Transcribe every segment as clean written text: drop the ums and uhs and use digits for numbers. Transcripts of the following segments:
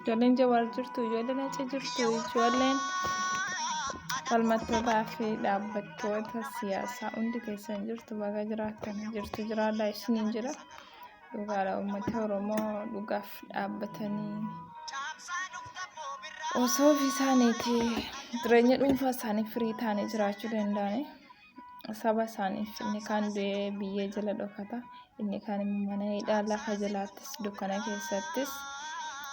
Ijoolleen Jawaar jirtu, ijoolleen achi jirtu, ijoolleen falmattootaa fi dhaabbattoota siyaasaa hundi keessan jirtu baga jiraattan jirtu jiraadhaa isiniin jira. Dhugaadha uummata Oromoo dhugaaf dhaabbatanii osoo ofii isaaniitii jireenya dhuunfaa isaanii firii ta'anii jiraachuu danda'ani. Saba isaaniif inni kaan du'ee biyyee jala dhokata, inni kaan immoo mana hidhaa lafa jalaattis dukkana keessattis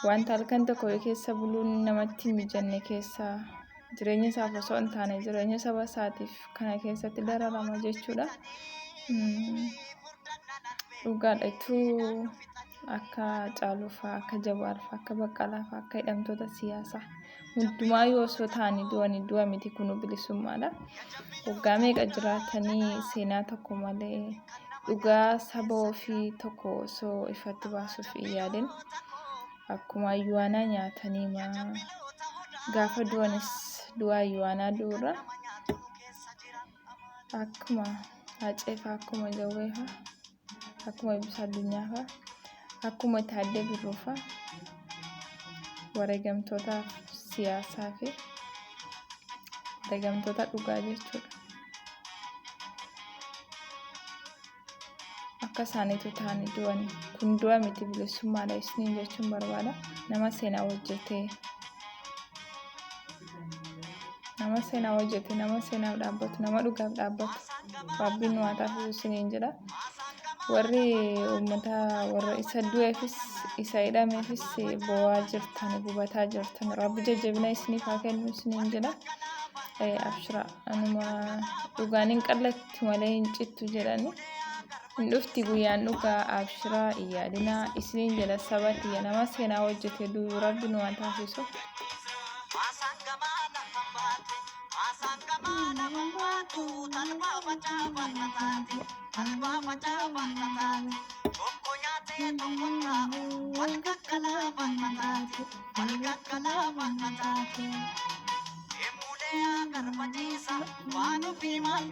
wanta halkan tokko keessa buluun namatti hin mijanne keessa jireenya isaaf osoo hin taane jireenya saba isaatiif kana keessatti dararama jechuudha. Dhugaadha ituu akka Caaluufaa, akka Jawaarfaa, akka Baqqalaafaa, akka hidhamtoota siyaasaa hundumaayyuu osoo ta'anii du'anii du'a miti kunuu bilisummaadha. Waggaa meeqa jiraatanii seenaa tokko malee dhugaa saba ofii tokko osoo ifatti baasuuf hin yaadin akkuma ayyaanaa nyaatanii maa gaafa du'anis du'a ayyaanaa du'urra akkuma Haceefaa akkuma Jawweefaa akkuma Ibsaa Addunyaafaa akkuma Taaddee Birruufaa wareegamtoota siyaasaa fi wareegamtoota dhugaa jechuudha. Akka isaaniitu ta'anii du'an kun du'a miti bilisummaadha isiniin jechuun barbaada. Nama seenaa hojjetee nama seenaa hojjete nama seenaaf dhaabbatu nama dhugaaf dhaabbatu rabbiin nu haa taasisu isiniin jedha. Warri uummata warra isa du'eefis isa hidhameefis boo'aa jirtan gubataa jirtan rabbi jajjabina isiniif haa kennu isiniin jedha. Abshira anuma dhugaan hin qallatti malee hin cittu jedhani. Hin dhufti guyyaan dhugaa abshiraa hin yaadinaa isiniin jedha saba kiyya nama seenaa hojjete du'u rabbi nu haa taasisu.